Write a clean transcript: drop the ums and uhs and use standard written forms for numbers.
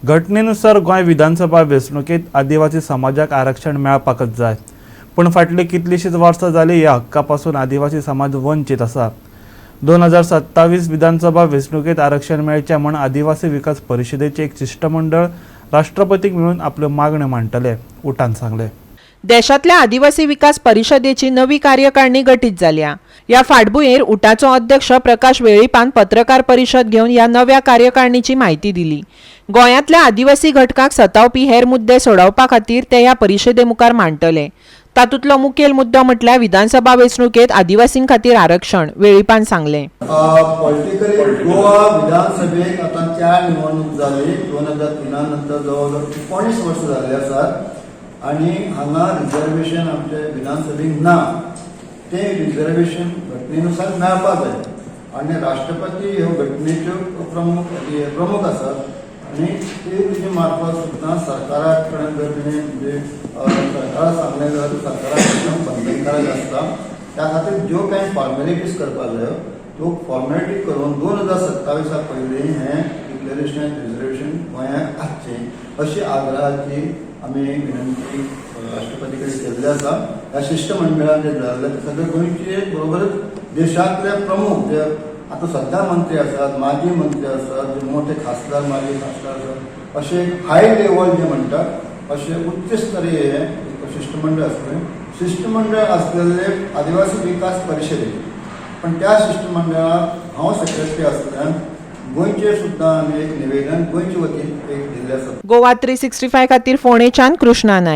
घटनेनुसार गोंय विधानसभा वेंचणुकेंत आदिवासी समाजाक आरक्षण मेळपाकच जाय, पूण फाटलीं कितलींशींच वर्सां जालीं ह्या हक्का पासून आदिवासी समाज वंचीत आसा. 2027 विधानसभा वेंचणुकेंत आरक्षण मेळचें म्हूण आदिवासी विकास परिशदेचें एक शिश्टमंडळ राष्ट्रपतीक मेळून आपल्यो मागण्यो मांडटले, उटान सांगलें. देशांतल्या आदिवासी विकास परिशदेची नवी कार्यकारिणी गठीत जाल्या. ह्या फाटभुंयेर उटाचो अध्यक्ष प्रकाश वेळीपान पत्रकार परिशद घेवन ह्या नव्या कार्यकारिणीची म्हायती दिली. गोंयांतल्या आदिवासी घटकाक सतावपी हेर मुद्दे सोडोवपा खातीर ते ह्या परिशदे मुखार मांडटले. तातूंतलो मुखेल मुद्दो म्हटल्यार विधानसभा वेंचणुकेंत आदिवासीं खातीर आरक्षण, वेळीपान सांगलें. पॉलिटिकली गोवा विधानसभेक आतां चार निवडणूक जाली. 2003 नंतर जवळ जवळ 19 वर्सां जाल्ली आसात आनी हांगा रिजर्वेशन आमचे विधानसभेक ना. तें रिजर्वेशन घटनेनुसार मेळपाक जाय आनी राष्ट्रपती ह्यो घटनेच्यो प्रमुख हे प्रमुख आसात आनी ते तेजे मार्फत सुद्दां सरकारा कडेन जर तुमी म्हणजे सरकाराक सांगलें जाल्यार सरकारा कडल्यान बंधनकारक आसता. त्या खातीर ज्यो कांय फॉर्मेलिटीज करपाक जायो, त्यो फॉर्मेलिटी करून 2027 पयलीं हें डिक्लेरेशन रिजर्वेशन गोंयांत आसचें, अशी आग्रहाची आमी विनंती राष्ट्रपती कडेन केल्ली आसा. ह्या शिश्टमंडळान जे जाल्ले ते सगळे गोंयचे बरोबरच देशांतले प्रमुख जे आतां सध्या मंत्री आसात, माजी मंत्री आसात, जे मोठे खासदार, माजी खासदार आसात, अशे हाय लेवल जे म्हणटात, अशे उच्च स्तरीय हे एक शिश्टमंडळ आसलें. शिश्टमंडळ आसलेले आदिवासी विकास परिशदेचे, पण त्या शिश्टमंडळाक हांव सेक्रेटरी आसल्यान गोंयचे सुद्दां आमी एक निवेदन गोंयचे वतीन एक दिल्लें आसा. गोवा 365 खातीर फोंडेच्यान कृष्णा नायक.